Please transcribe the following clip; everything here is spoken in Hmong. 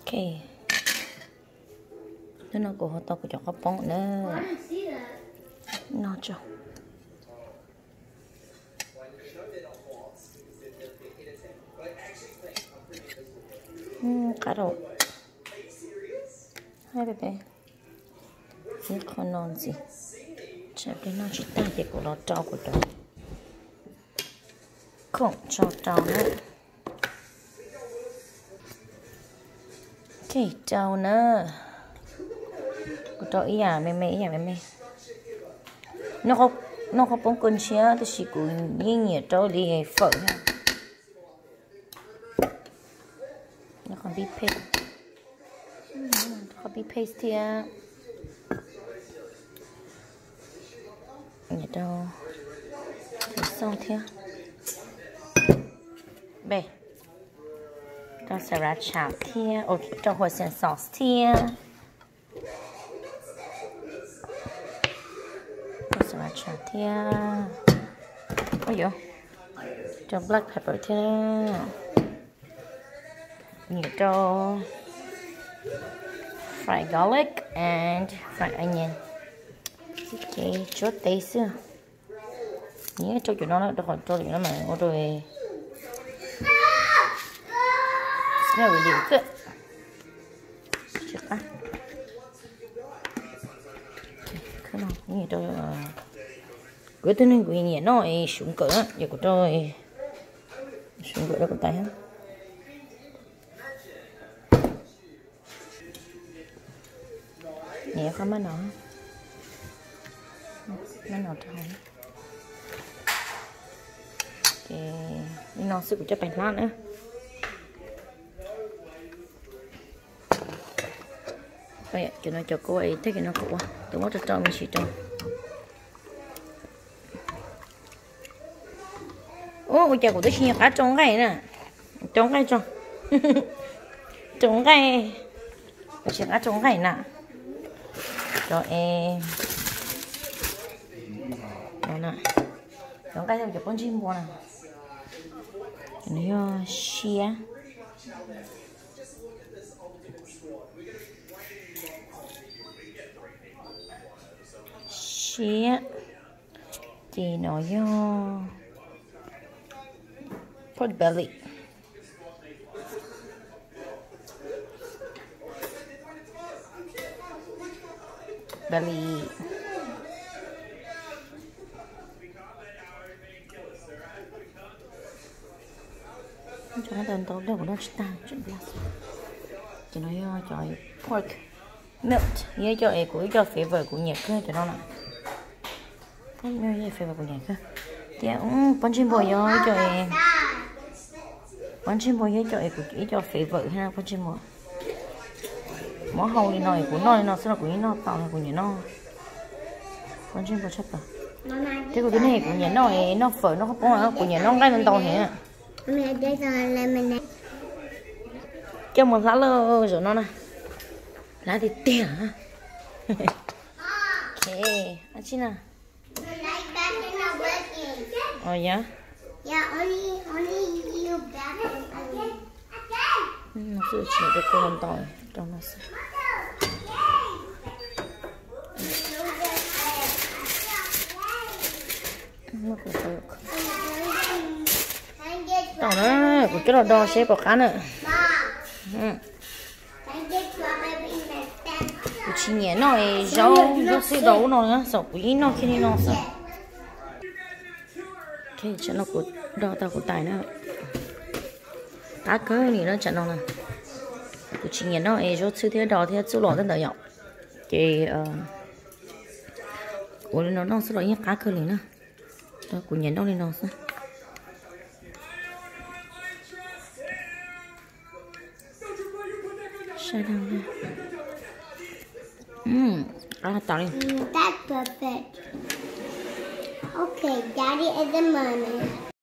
Ok, hnub no kuv hau tau kuv cov qhob poob na. No tso. Qab rau. Ib qho no ntxiv, tsam peb noj tsis tag ces kuv los rau kuv cov khoom tso rau na. Ces rau na, kuv rau ib yam me me ib yam me me. Noj qhob poob kawg ntshiab tab sis kuv yeej nyiam rau li fawm thiab. Qhov pib phes thiab. Nyiam rau xov thiab. Rau sriracha thiab, rau hoisin sauce thiab. Rau sriracha thiab. Ua yuav rau black pepper thiab. Nyiam rau fried garlic and fried onion. Ces tsuav tes xwb. Nyiam rau cov no na, rau qhov rau cov no mas ua rau smell really good. Tsis qab. Nyiam rau, kuv twb neeg kuv nyiam noj es suv nkawm, yog kuv rau suv nkawm rau kuv tais. Nyiam qab mab no, mab no rau hauv. Ces li no xwb kuv coj pais hlab na. Cov no cov kuv ua, tej cov no kuv ua, tus muab rau rau me ntsis rau. Ua cas kuv twb tsis nyiam qab rau nqaij na. Rau nqaij tso. Rau nqaij. Kuv tsis qab rau nqaij na. Rau es, rau nqaij thiab cov pob ntseg npua na. Cov no yog siab. Siab. Ces no yog pork belly. Belly. Cov no tau ntau dab kuv noj tsis tag. Cov no yog cov pork melt, yog ib co es kuv ib co favorite, kuv nyiam kawg cov no na. Favorite kuv nyiam kawg. Thiab pob ntseg npua yog ib co es, pob ntseg npua yog ib co es kuv ib co favorite thiab pob ntseg npua. Muab hau li no es kuv noj li no xwb los kuv yeej noj tau, kuv nyiam noj pob ntseg npua tshaj plaws. Thiab kuv twb neeg kuv nyiam noj es noj fawm noj qhob poob, kuv nyiam noj nqaij ntau heev. Coj mus hlab lawm zaum no na. Hlab tiag tiag. Ok, ab tsi na. Ua yog. No xwb, tsis rau kua ntau, rau no xwb. Tau na, kuv coj los do seb puas qab na. Kuv tsis nyiam noj zaub, zaub txhwb do ub no na, xav kuv yeej noj kiag li no xwb. Tsam no kuv do tau kuv tais na. Qab kawg li na tsam no na. Kuv tsis nyiam noj es zaub txhwb thiab do thiab txuj lom tej ntawd yom. Ces ua li no noj xwb los yeej qab kawg li na. Kuv nyiam noj li no xwb. Saib dab, qab tas li. That's perfect. Okay, Daddy at the moment.